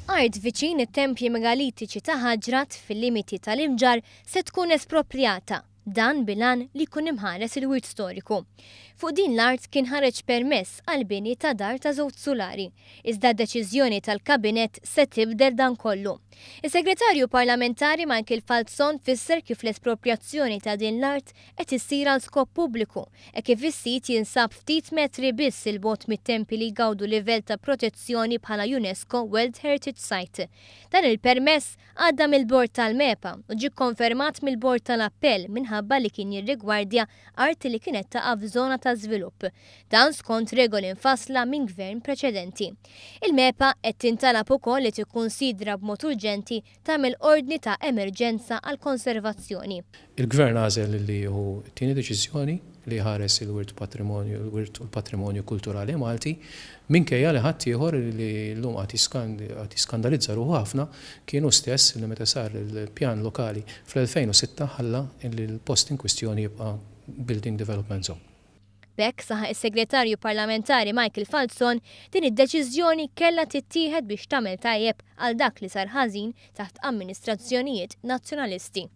Art viċin it-tempji megalitiċi ta' Ħaġrat fil-limiti tal-Imġarr se tkun esproprjata, dan bil-għan li jkun imħares il-wirt storiku. Fuq din l-art kien ħareġ permess għall-bini ta' dar ta' żewġ sulari, iżda deċiżjoni tal-Kabinett se tibdel dan kollu. Is-Segretarju Parlamentari Michael Falzon fisser kif l-esproprjazzjoni ta' din l-art qed issir għal skop pubbliku hekk kif is-sit jinsab ftit metri biss 'il bogħod mit-tempji li jgawdu livell ta' protezzjoni bħala UNESCO World Heritage Site. Dan il-permess għadda mill-Bord tal-MEPA u ġie kkonfermat mill-Bord tal-Appell minħabba li kien jirrigwardja art li kienet taqa' f'żona ta' żvilupp. Dan skont regoli mfassla minn gvern preċedenti. Il-MEPA qed tintalab ukoll li tikkunsidra b'mod urġenti tagħmel ordni ta' emerġenza għall-konservazzjoni. Il-Gvern għażel li jieħu t-tieni deċiżjoni, li jħares il-wirt patrimonju, il-wirt u l-patrimonju kulturali Malti, minkejja li ħaddieħor li llum qagħad jiskandalizza ruħu ħafna, kien hu stess li meta sar il-pjan lokali fl-2006 ħalla li l-post in kwistjoni jibqa' building development zone. B'hekk, saħaq is-Segretarju Parlamentari Michael Falzon, din id-deċiżjoni kellha tittieħed biex tagħmel tajjeb għal dak li sar ħażin taħt amministrazzjonijiet Nazzjonalisti.